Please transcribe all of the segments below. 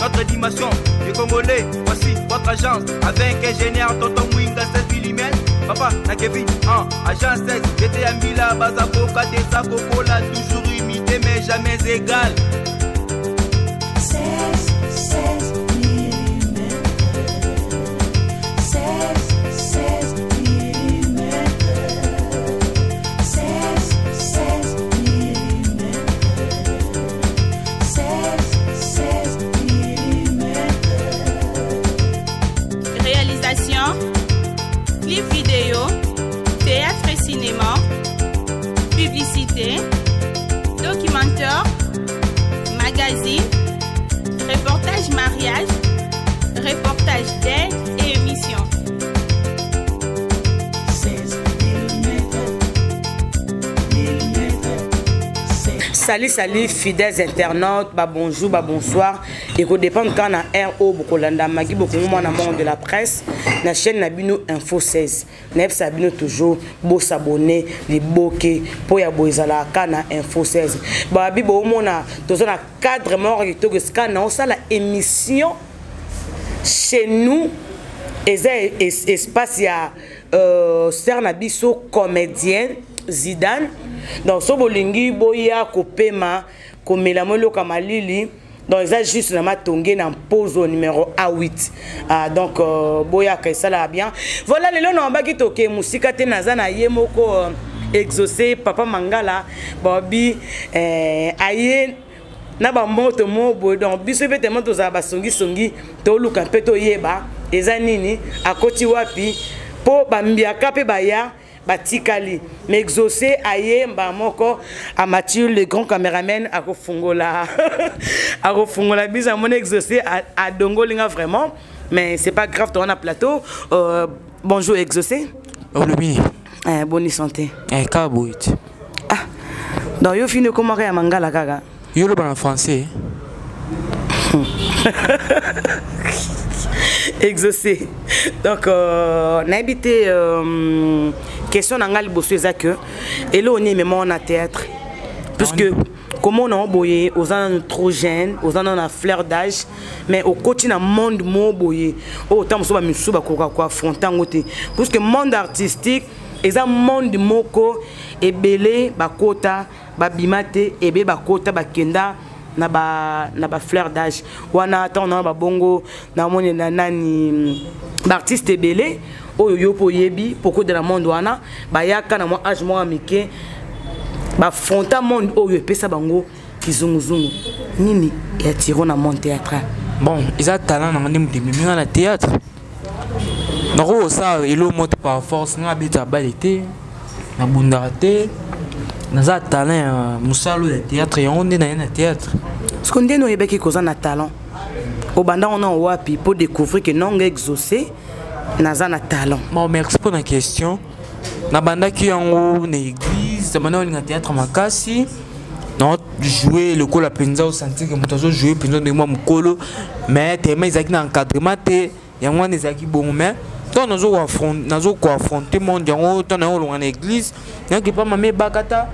Notre dimension, les Congolais, voici votre agence. Avec ingénieur Tonton Mwinga 16 mm. Papa, na Kevin, en agence 16, j'étais à Mila, Bazakoka, Tessa, Kokola, toujours imité mais jamais égal. 16, 16 mm. 16, 16 mm. 16, 16 mm. 16, 16 mm. Réalisation, clip vidéo, théâtre et cinéma, publicité, documentaire, magazine, reportage mariage, reportage d'aide et émission. 16 mm. Salut, salut, fidèles internautes, bah bonjour, bah bonsoir. Et qu'on dépend quand na RO bokolanda Magui bokongo mwana monde de la presse na chaîne na bino Info 16. Na bino toujours bo s'abonner, liboke po ya boezala ka na Info 16. Ba bibo omona toza na cadre mort kitoko esika na osala émission chez nous eza espace ya sœur na biso comédienne Zidane. Donc so bolingi boya kopema komela moloka malili, donc eza juste na matonge na mpozo numéro A8. Ah, donc boya ka esala bien. Voilà lelo na baki toke musika te naza na ye moko exaucé papa Mangala Bobby aye na ba moto mo boye. Donc biso pe tellement tozala ba songi songi toluka mpe toyeba eza nini akoti wapi po bambiaka pe baya batikali. Mais exaucé aye mba moko amateur le grand caméraman akofungola akofungola biso mon exaucé adongolinga vraiment, mais c'est pas grave, toi on a plateau. Bonjour exaucé. Olobini. Bonne santé. Ka boit. Ah. Donc yo fini comment ya mangala kaka. Yo loba en français. Exaucé. Donc naibité question na ngali bosso eza que elo oni même na théâtre. Puisque comment on a boyé aux ans trop jeune, aux ans na fleur d'âge, mais au côté na monde mo boyé, au temps so ba misu ba koka quoi affronter ngote. Puisque monde artistique eza monde moko ebele bakota babimate ebe bakota bakenda na ba fleur d'âge wana tant na ba bongo na moni na nani ba artiste ebele oyo yo po yebi poko de la monde wana bayaka na moi âge moi mike ba fronta monde oyo epesa bango kizunguzungu nini ya tiro na monde théâtral. Bon, eza talent na ngandi mutu minga na théâtre. Nako ça elo moto par force nga beta balete na bundaka te. Naza talent musalo ya théâtre yango nde na ye na théâtre. Parce que ndeno yebeki koza na talent. Obanda on a wapi pour découvrir que non exaucé naza na talent. Bon, merci pour la question. Na bandaki yango na église, na banda na théâtre makasi. Non, jouer le col à penza au sentir que moto azo jouer penza de moi mukolo, mais tellement ezaki na encadrement te yango wana ezaki bon, mais tant nazo affronter, nazo ko affronter monde yango tant na olonga na église, naki pa mame bakata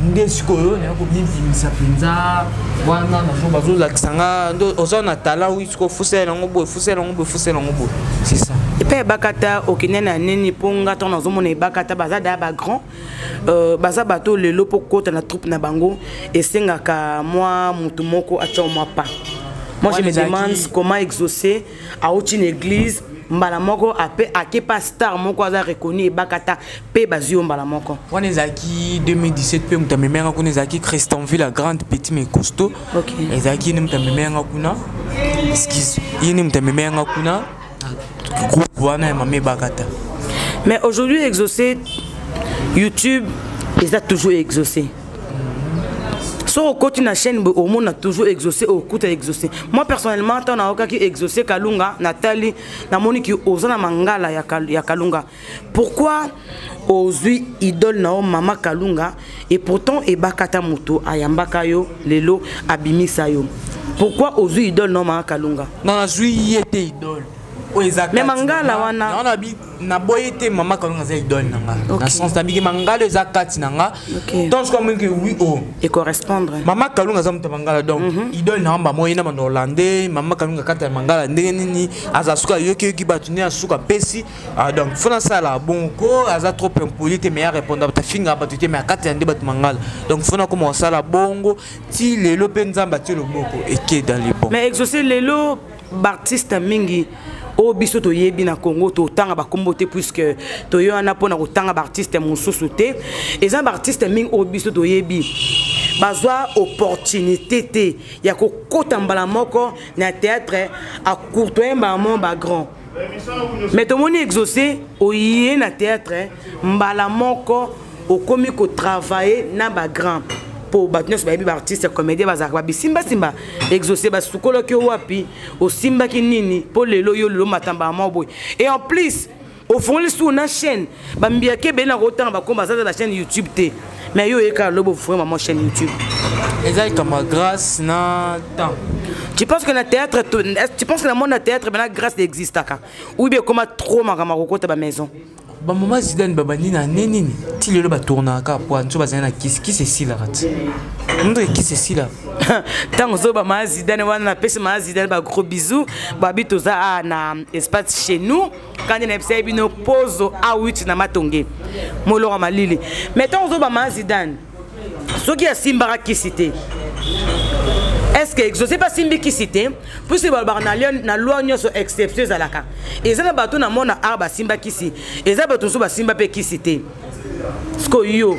nde sikoyo na ko bimisa penza wana nazo bazo lakisanga ndo oza na talent oui siko fusela yango boye, fusela yango boye, fusela yango boye, c'est ça. Et puis bakata okine na nini ponga tant nazo mona bakata baza da ba grand baza bato lelo po kota na troupe na bango esengaka moi mutu moko atia moi pas. Moi je me demande comment exaucer a une église mbala moko ape ake pa star moko aza reconnu bakata pe bazio mbala moko. Wana ezalaki 2017 pe mutu amemenga kuna ezalaki Christianville la grande petit mais costaud. Okay. Ezalaki ni mutu amemenga kuna. Excuse. Ye ni mutu amemenga kuna. Groupe wana ya mame bakata. Mais aujourd'hui exaucé YouTube ils a toujours exaucé. So au côté na chaîne au monde a toujours exaucé au côté exaucé. Moi personnellement tant na okaki exaucé Kalunga Nathalie na moni ki ozana mangala ya Kalunga. Pourquoi ozui idole na o mama Kalunga et pourtant ebakata moto ayambaka yo lelo abimisa yo. Pourquoi ozui idole na mama Kalunga? Non, azui yete idole. Oyo eza Mais mangala wana. Wana bi naboyi te, mama Kalunga aza idole na nga na sens nabiki mangala eza kati na nga. Donc soki amoniki oui o et correspondre. Mama Kalunga aza moto ya mangala, donc idole na nga bamoyi na bando hollandais. Mama Kalunga kati ya mangala ndenge nini aza suka ayokiyoki bato nde asuka apesi. Ah, donc fo nasala bongo, aza trop impoli te, mais arépondre bato, afingaka bato te, mais akati ya nde bato mangala. Donc fo nakoma kosala bongo ti lelo mpe Nzambe atie loboko eke dans le bon. Mais Exaucé, lelo baartiste mingi oyo biso toyebi na Congo, totanga bakombo te puisque toye wana mpona kotanga baartiste mosusu te. Eza baartiste mingi oyo biso toyebi bazwa opportunité te ya kokota mbala moko na théâtre, acourtoye mbala moko bagrand. Mais tomoni Exaucé, oye na théâtre mbala moko, okomi kotravaille na bagrand, mpo bato nyonso bayebi baartiste comédien bazalaka babisimbasimba. Exaucé, basukolaki yo wapi? Osimbaki nini mpo lelo yo lelo matamba mwa boye? Et en plus ofungoli suku na chaîne, bambiaki ebele na kotanga bakomba, aza na chaîne YouTube te, mais yo oyekaka lobo ofungoli mama chaîne YouTube. Eza likambo ya grâce na temps. Tu penses que na théâtre, tu penses que na monde na théâtre bena grâce existaka ou bien ekoma trop makambo akokota bamaison? Bamama Zidane babandi na ne nini ti lelo batournaka po nso bazali na kisi, kisi esilaka ti ndoki, kisi esilaka. Ntango ozoba maa Zidane wana, napesi maa Zidane bagros bisous. Babi toza a na espace chez nous kandi nayebisa ye bino pozo A8 na Matonge moloko malili. Mais ntango ozoba maa Zidane, soki asimbaka kisi te, est ce que Exaucé mpe asimbi kisi te? Puisque balobaka na loi nyonso exception ezalaka. Eza na bato na mona art basimba kisi, eza bato mosusu basimba mpe kisi te. Sikoyo yo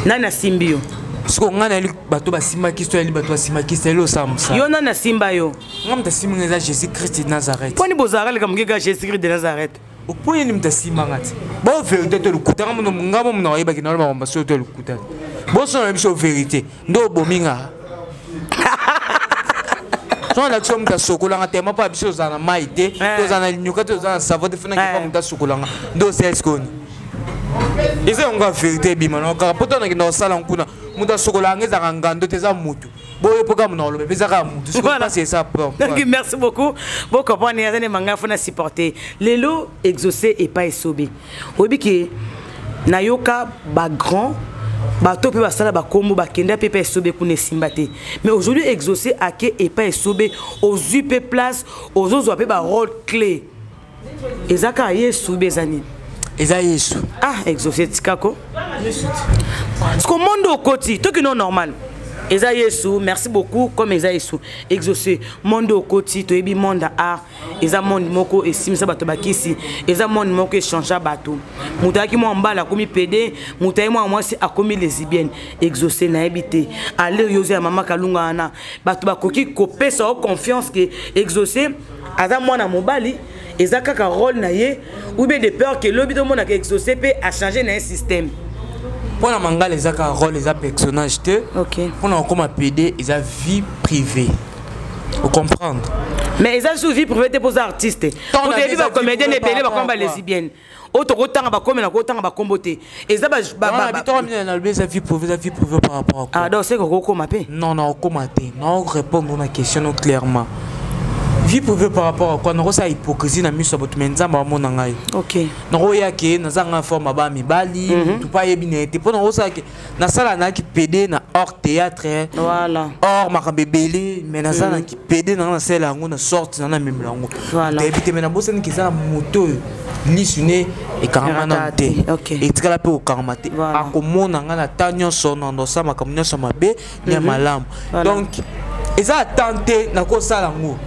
nani asimbi yo? Sikoyo ngai nayeli bato basimba kisi to yali bato basimba kisi, nayeli osala mosala. Yo nani asimba yo? Nga moto asimbi nga eza Jésus Christ de Nazareth. Mponi bozalaka likambo keka Jésus Christ de Nazareth? Mpo nini moto asimbanga te? Bo vérité to lokuta? Nga mono nga mo mono ayebaki na makambo so to lokuta. Bosona na biso vérité nde obomi nga. So alakisi moto asokolanga tema mpo ya biso ozala na mai te, tozala na linyuka te, tozala na savon te. Funa kepa moto asokolanga nde osala esikoni eza yango ya vérité ebima na kaka mpo to nakenda kosala nkuna. Moto asokolanga ezalaka ngando te, eza motu boyo mpo kaka monoko oloba mpe eza kaka motu. Voilà. Sikoyo eza. Donc merci beaucoup, bocomprendre aza nde manga fona supporter. Lelo Exaucé epai esobe, oyebi ke nayoka bagrand bato mpe basala bakombo bakenda mpe epai Esobe kuna, esimba te. Mais aujourd'hui Exaucé ake epai Esobe, ozwi mpe place, ozozwa mpe barôle clé. Eza kaka Yesu be? Eza nini? Eza Yesu. Ah, Exaucé, tikako parce que monde okoti toki no normal eza Yesu. Merci beaucoup. Comme eza Yesu, Exaucé, monde okoti, toyebi monde ya art eza monde moko esimisa bato bakisi, eza monde moko échange bato. Moto ayaki mwa mbala akomi pédé, moto aye mwa mwasi akomi lesbienne. Exaucé, nayebi te, ale oyo oza ya mama Kalunga wana, bato bakoki kopesa yo confiance ke Exaucé aza mwana mobali, eza kaka rôle na ye, ou bien de peur ke lobi tomonaka Exaucé mpe achange na ye système? Mpo na mangala eza kaka rôle, eza personnage te. Mpo na kokóma pédé eza vie privée, ocomprendre? Mais eza sous vie privée te mpo oza artiste. Tant na oyebi eza vie bacomédien privée ebele par bakoma rapport à balesbienne oyo tokotanga bakomela kotanga bakombo te, eza Nalobi eza vie privée, eza vie privée par rapport à quoi? Ah, donc seke okokoma mpe? Non, na okóma te, na répondre na question no clairement. Vie privée par rapport à quoi? Nakosala hypocrisie na miso ya bato, mais Nzambe amona ngai. Nakoya ke naza nga forme ya bana mibali, motu mpe ayebi na ye te mpo nakosala ke nasala nayaki pédé na hors théâtre, hors makambo ebele, mais naza na pédé nanga, nasalela yango na sorte na namemela yango. Toyebi te, mais nabosani ke eza na moto oyo lisu ne ekangama nanu te, etikala mpe kokangama te. Akomona nga na ta nyonso na ndosala makambo nyonso ya mabe ni ya malamu. Donc eza atan te nakosala yango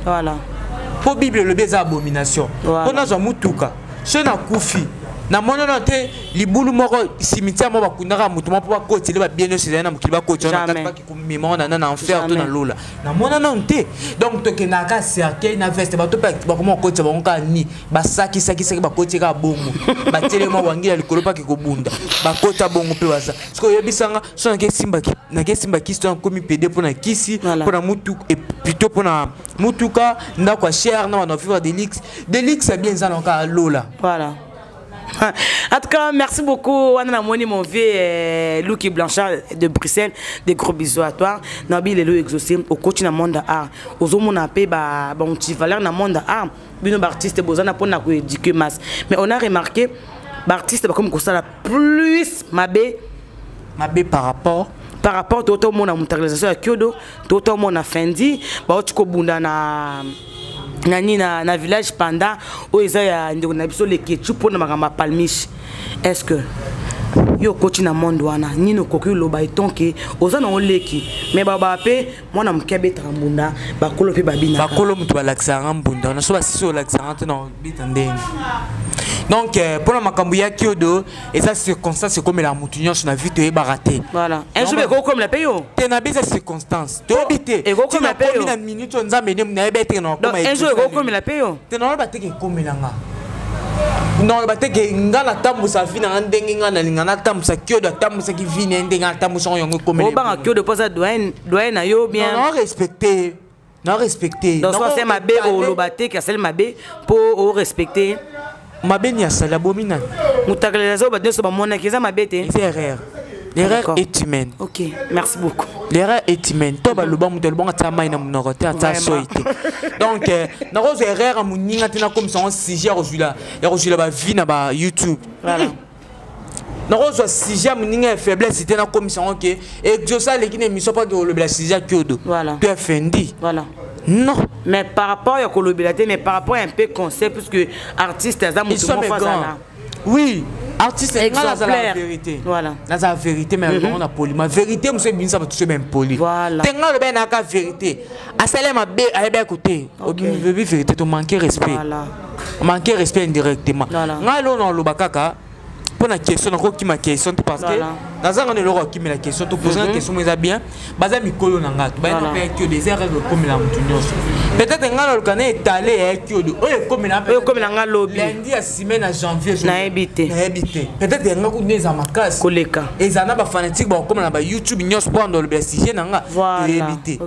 mpo Bible elobi eza abomination. Mpo nazwa mutuka soki nakufi, namoni wana te libulu moko, cimetière moko bakundaka motu moko mpo bakotele babie nyonso ezali na mokili, bakoti wana kati, baki komema wana na enfer to na lola, namona nano te. Donc tokendaka cercueil na veste, bato mpe bakoma kokotisa bango kaka ni basakisakisaki, bakoti kaka bongo, batelema wangila likolo mpaki kobunda, bakota bongo mpe baza. Soki oyebisanga so nakesimba kisi to nakomi pédé mpo na kisi, mpo na mutu, plutôt mpo na mutuka, ndako ya cher na bana vivre de luxe, de luxe ya bien eza na kaka lola. En tout cas, merci beaucoup. Wana namoni mon vieux Luki Blanchard de Bruxelles. Des gros bisous à toi. Nabi lelo Exaucé okoti na monde art. Ozomona pe ba ba anti-valeur na monde art. Bino ba artiste bozana pona ko éduquer masse. Mais on a remarqué ba artiste ba comme kosala plus mabe mabe par rapport par rapport to to mona mutalisation ya Kyodo, to to mona Fendi, ba oti kobunda na nani na village panda oyo eza ya ndeko na biso Lekechu mpona makambo ya palmiche. Est ce que yo okoti na monde wana nini okoki oloba etonke oza na oleki mais baba mpe mwana moke abetaka mbunda, bakolo mpe babinaka. Bakolo moto balakisaka mbunda wana, so basisi olakisaka te na obeta ndenge. Donc mpona makambo ya Kiodo, eza circonstance ekomela motu nyonso na vie, toyebaka te. Voilà, un jour ekokomela mpe yo. Te, na be eza circonstance, toyebi te. Ekokomela mpe yo. Na minute oyo Nzambe nde nayebi ete na Donc un jour ekokomela mpe yo. Te, naloba teke ekomelanga, naloba teke nga natambusa vie nanga ndenge nga nalinga natambusa. Kiodo atambusaki vie na ye ndenge atambusaka yango, ekomela. Obanga Kiodo mpo aza doyen, doyen na yo bien. Non, respecte, na respecte. Donc so asali mabe, oloba te ke asali mabe mpo orespecte. Mabe ni asali, abomi nani? Mutakaleza oyo bato nyonso bamonaki eza mabe te. Eza erreur, l'erreur est humaine. Ok, merci beaucoup. L'erreur est humaine. To baloba, moto alobanga atia mai na monoko te, atia soi te. Donc nakozwa erreur ya moninga te, nakomisa ngo sujet ya kozwila bavie na ba YouTube. Voilà. Nakozwa sujet ya moninga ya faiblesse te, nakomisa ngo ke Exaucé aleki na émission mpo ake kolobela sujet ya Kiodo to ya Fendi. Voilà. Non. Mais par rapport ya kolobela te, mais par rapport ya un peu conseil, puisque artiste aza motu moko azala. Oui, artiste nga nazala vérité. Voilà. Nazala vérité, mais alobanga na polima vérité mosu ebimisa bato so baimpoli. Voilà. Te, nga aloba nayaka vérité, asali mabe, ayebi ako te, obi vérité, to manquer respect. Voilà. Manquer respect indirectement. Voilà. Ngai eloko na oloba kaka mpo na question, nakokima question te parce que nazanga na eloko akimela question. Toposanga question mo eza bien, baza mikolo na nga, tobayina mpe ya Kiodo, eza règle ekomela motu nyonso. Peut-être ngai naluka na etale ya Kiodo oyo ekomela oyo ekomela nga lobi. Lundi ya semaine ya janvier. Nayebi te. Nayebi te, peut-être yanga kuna eza makasi koleka. Eza na bafanatique bakokoma na bayoutube nyonso mpo ando olobela sujet na nga. Toyebi te.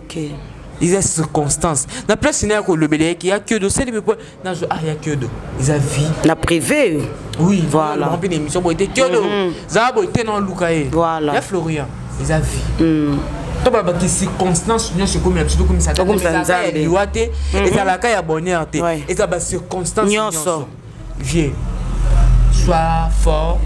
Eza circonstance na place na ya kolobela yeke ya Kiodo osali mpe nazwa ah ya Kiodo, eza vie na privé. Oui. Voilà. Mpe na émission boye te, Kiodo zala boye te, na oluka ye. Voilà. Ya Florian, eza vie. To balobaki circonstance nyonso ekomela biso, tokomisa Tokomisa ezalaka ya Nzambe. liwa te, ezalaka ya bonheur te, eza bacirconstance Nyonso. nyonso. Vie, sois fort,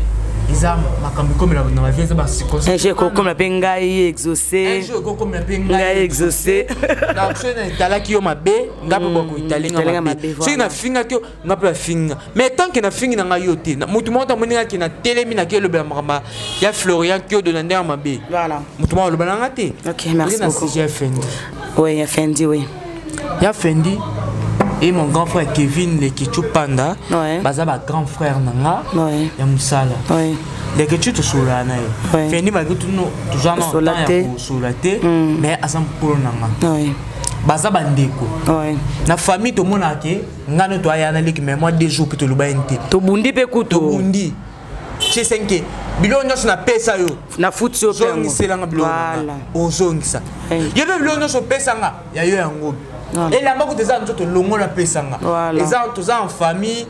eza makambo ekomela na bavie, eza bacirconstance. Un jour ekokomela mpe ngai Exaucé. Un jour ekokomela mpe ngai Exaucé. Donc soki na etalaki yo mabe, nga mpe bakoetalenga etalenga mabe. mabe, Soki voilà. nafingaki yo, nga mpe bafinga. Mais tant que nafingi na ngai yo te, motu moko tamoni ngaki natelemi, naki elobela makambo ya Florian Kiodo na ndenge ya mabe, Voilà. motu moko aloba na nga te. Ok, merci Oza na beaucoup. sujet ya Fendi. Oui, ya Fendi, oui. Ya Fendi et mon grand frère Kevin Lekechu Panda, baza ba grand frère na nga ya mosala. Lekechu, tosololaka na ye. Fendi, malgré tout, toza na Tosola temps te. ya kosola te, mais aza mokolo na nga, baza bandeko na famille. Tomonaka ke nga no toaya na leki, mais moi 2 jours mpe toloba ye te. Tobundi mpe kutu. Tobundi chez 5, biloko nyonso napesa yo, na futi yo mpe yango. Zongiselanga biloko na nga. Voilà. Ozongisa ye mpe biloko nyonso opesanga ya yo yango. Voilà. Elamba kutu eza nzoto, longola, apesanga. Voilà. Eza toza en famille.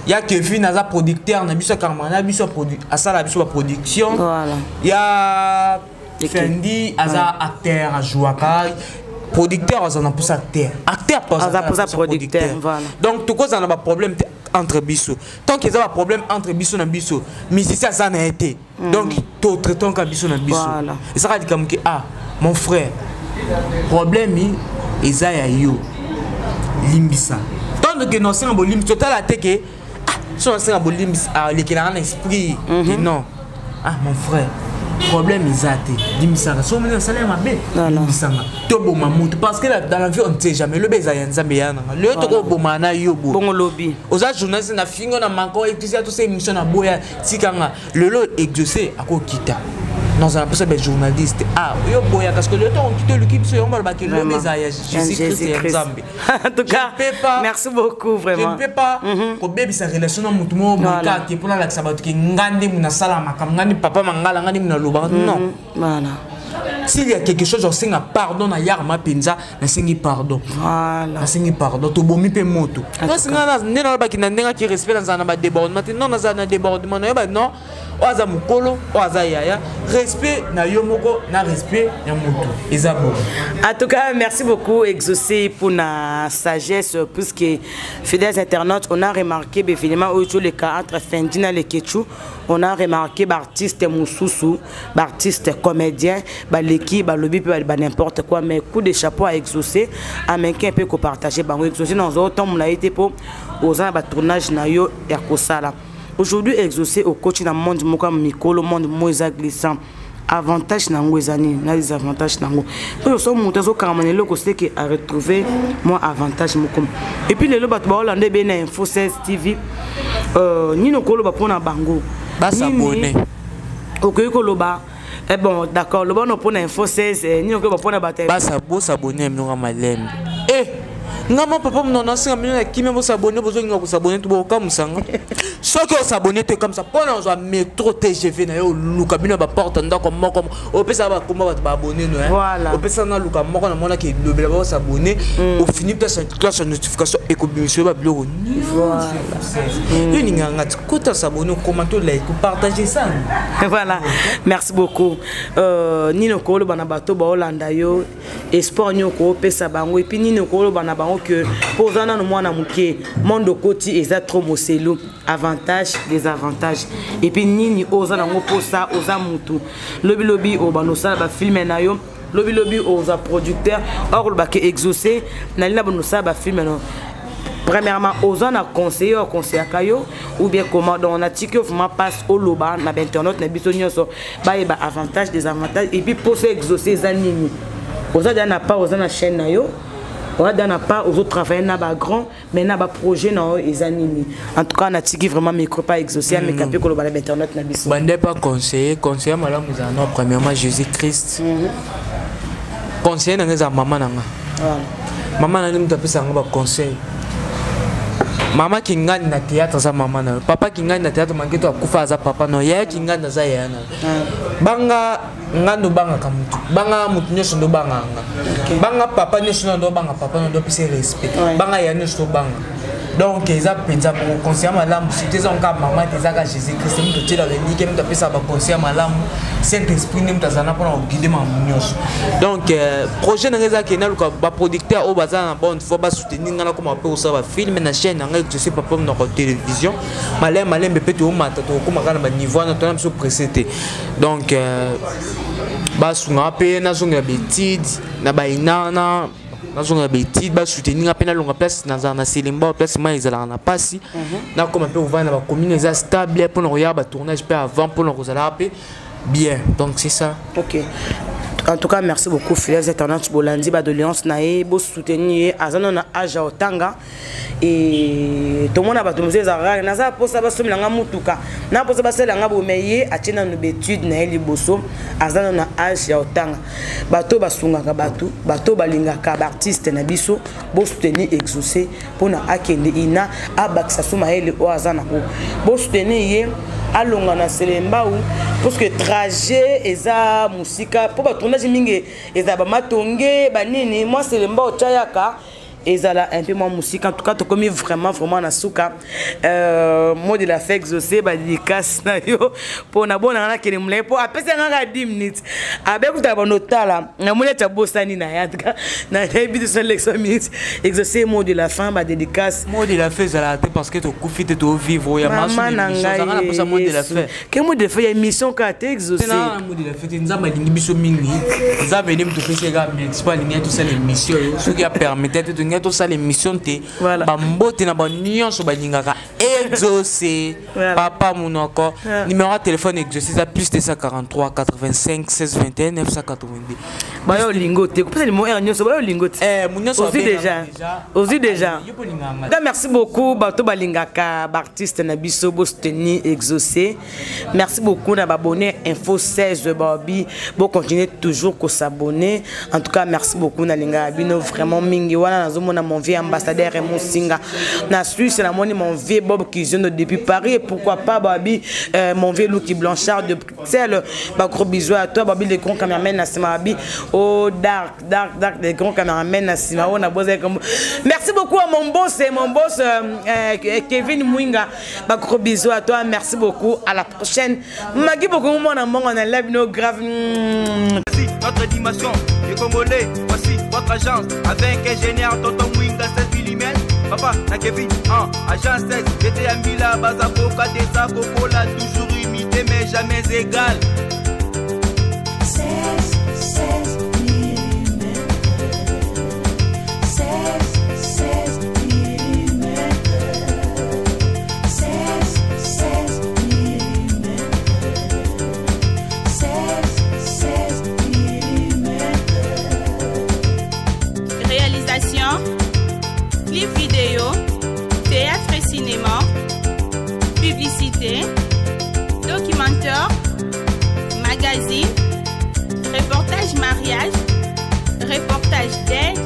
Ya Kevin aza producteur na biso, akangama na biso, asala biso baproduction. Voilà. Ya Fendi aza acteur, ajouaka, producteur aza na mposa acteur, acteur mpe Aza na mposa mposa. Producteur, voilà. Donc tokozala na baproblème te entre biso. Tant que eza baproblème entre biso na biso, musicien aza na ye te, donc totraitonka biso na biso. Voilà. Ezaka likambo ke ah mon frère, problème eza ya yo, limbisa. Tant ke nasenga bolimbisi, totala te ke ah so nasenga bolimbisi alekelanga na esprit ke non, ah mon frère, problème eza te, limbisaka. So omoni nasala ya mabe, limbisanga, toboma motu, parce que dans la vie on ne sait jamais. Lobi eza ya Nzambe ya nanga, lelo tokoboma na yo bo. Bongo lobi. Oza journaliste na fingo na manko église, tosa émission na boya, tikanga lelo Exaucé akokita nazala mposa bajournaliste ah yo boya, parce que lelo tokokita oluki biso, yango balobaki lobi eza ya Jésus Christ, ya Nzambe. En tout cas, Je ne peux pas- merci beaucoup je vraiment. ne peux pas kobebisa relation na motu moko boye Voilà. kaka te mpona alakisa bato ke nga nde mu nasala makambo, nga nde papa mangala, nga nde mu nalobaka. Non. Voilà. S'il y a quelque chose, osenga pardon na yarma mpenza, nasengi pardon. Voilà. Nasengi pardon, tobomi mpe moto. Nasenga nde nalobaki na ndenge aki respect, nazala na badébordement te. Non, nazala na débordement, nayeba non, oyo aza mokolo, oyo aza yaya, respect na yo moko na respect ya moto eza bongo. En tout cas, merci beaucoup Exaucé pour la sagesse, puisque fidèles internautes, on a remarqué évidemment aujourd'hui le cas entre Fendina et Ketchou, on a remarqué artiste mosusu, artiste comédien, baleki balobi pe ba n'importe quoi, mais coup de chapeau à Exaucé, ameka mpe kopartage bango. Exaucé, nazotombola ye te mpo oza na batournage na yo ya kosala. Aujourd'hui Exaucé, okoti na monde moko ya mikolo, monde moko eza glissant. Avantage nango eza nini na désavantage nango? Oyo so moto azokangama na eloko seke aretrouve mwa avantage moko. Et puis lelo bato baolanda ebe na Info 16 TV, nini okoloba mpona bango? Basabone. Okoki koloba, eh bon, d'accord, loba no mpona Info 16, nini okoloba mpona bato? Bosabone mnoka malembe. Eh, nga ma papa mono nasenga bino na kimia, bosabone. Bozolinga kosabone te, bokokamusanga. Soki osabone te, ekamisa mpona ozwa métro TGV na yo, oluka bino baporte ndako moko, opesaka bakomba bato baabone no. Opesaka na luka moko, namonaki elobela baosabone, ofini place classe ya notification, ekobimisa yo babiloko nyonso. Yo olingaka nga ti kota s'abonner, okomante, olike, opartage ça. Voilà, merci beaucoup. Nini okoloba na bato baolanda yo? Espoir nini okopesa bango? Et puis nini okoloba na bango ke mpo oza nano mwana moke, monde okoti eza trop moselu, avantage, désavantage, et puis nini oyo oza nango mposa? Oza mutu, lobilobi obanda osala bafilme na yo, lobilobi oza producteur, or olobaka Exaucé nalingi na banda osala bafilme no. Premièrement, oza na conseiller oyo aconseillaka yo ou bien comment? Donc natiki yo vraiment passe, oloba na bainternet na biso nyonso, bayeba avantage, désavantage, et puis posa Exaucé eza nini. Oza deja na part, oza na chaîne na yo, oza deja na part, ozotravaille na bagrand, mais na baprojet na yo eza nini? En tout cas, natiki vraiment micro pa Exaucé, ameka mpe koloba na bainternet na biso. Bande pas conseiller, conseiller malamu ezala no premièrement Jésus Christ. Conseiller nanga eza mama na nga. Mama na ngai moto apesaka nga baconseil. Mama kingani na théâtre aza mama na yo, papa kingani na théâtre manke to akufa aza papa na yo, yaya kingani aza yaya na yo. Banga nga ndo bangaka mutu, banga mutu nyonso ndo bangaka nga, banga papa nyonso na ndo banga papa na ndo apesa respect, banga yaya nyonso tobanga. Donc eza mpenza bongo. Conseil malamu surtout eza kaka mama te, eza kaka Jésus Christ moto otielaka elike, moto apesaka baconseil malamu, Saint Esprit nde moto azala mpona koguide makambo nyonso. Donc projet na ngai eza ke naluka baproducteur oyo baza na bonne foi, basoutenir ngai, nakoma mpe kosala bafilme na chaîne na ngai Exaucé Papa Monoko Télévision. Malembe malembe mpe toomata, tokokóma kaka na baniveau wana, tona biso pressé te. Donc basungaka mpe nazongela baétude na bainana, nazonga baétude, basoutenir nga mpe nalonga place nazala na Selemba, place mai ezalaka na mpasi, nakoma mpe kovanda na bacommune eza stable mpona koyaka batournage mpe avant, mpona kozalaka mpe bien. Donc c'est ça. Ok, en tout cas merci beaucoup. Fidèles internautes, bolandi badoléance na ye, bosoutenir ye, aza nano na age ya otanga. E tomona bato mosusu ezalaka naza mposa basomelanga mutuka, na mposa basalelanga bo, me ye atie nano baétude na ye liboso, aza nano na age ya otanga. Bato basungaka bato, bato balingaka baartiste na biso, bosoutenir Exaucé mpona akende ina, abakisa so mayele oyo aza nango. Bosoutenir ye alonga na Selembau, parce que trajet eza mosika, mpo batournage mingi ezala bamatonge banini, mwa Selembau tya yaka ezala un peu mwa mosika. En tout cas, tokomi vraiment vraiment na suka. Mot de la fin, Exaucé, badédicace na yo mpo na bonanga nakende molai, mpo apesi yanga kaka 10 minutes, abekutaka bando otala namoni ati abosani na ye. En tout cas, nayebi te so lection minutes. Exaucé, mot de la fin, badédicace. Mot de la fin ezalaka te, parce que tokufi te, tovivre oyo. Mama na ngai mot de la fin. Ke mot de la fin ya émission kaka te, Exaucé. Mot de la fin te. Nzambe alingi biso mingi, Nzambe nde moto opesi eka merci mpo alingi tosala émission oyo. Soki apermettre te, tolingi tosala émission te. Bambote na banyonso balingaka Exaucé Papa Monoko. Numéro ya téléphone Exaucé eza plus 243 85 16 21 982. Bayo olingo te, kopesa numéro heure nyonso, bayo olingo te. Eh, mo nyonso Ozwi abengaka déjà. Déjà. Ozwi déjà. Yo mpo olingaka nga. Donc, merci beaucoup bato balingaka baartiste na biso, bosoutenir Exaucé. Merci beaucoup na babonné Info 16, babi bocontinue toujours kosabonner. En tout cas, merci beaucoup, nalingaka bino vraiment mingi. Wana nazomona mon vieux ambassadeur Raymond Singa na Suisse, namoni mon vieux Bob Kiziondo depuis Paris, et pourquoi pas babi mon vieux Luki Blanchard de Bruxelles. Bagros bisous à toi, babi les grands cameramen na nsima, babi oh dark dark dark, les grands cameramen na nsima oyo na bozali kombo. Merci beaucoup à mon boss et mon boss Kevin Mwinga. Bagros bisous à toi, merci beaucoup, à la prochaine. Magi beaucoup mwana mbongo na love no grave. Voici notre dimension des Congolais, voici votre agence avec ingénieur Tonton Mwinga 16 mm. Papa na Kevin en agence 16, j'étais à Mbila, Bazakoka, Desa, Kokola, toujours imité mais jamais égal. 16, 16 mm. 16, 16 mm. 16, 16 mm. 16, 16 mm. Réalisation, clip vidéo, théâtre et cinéma, publicité, documentaire, magazine, reportage mariage, reportage d'aide.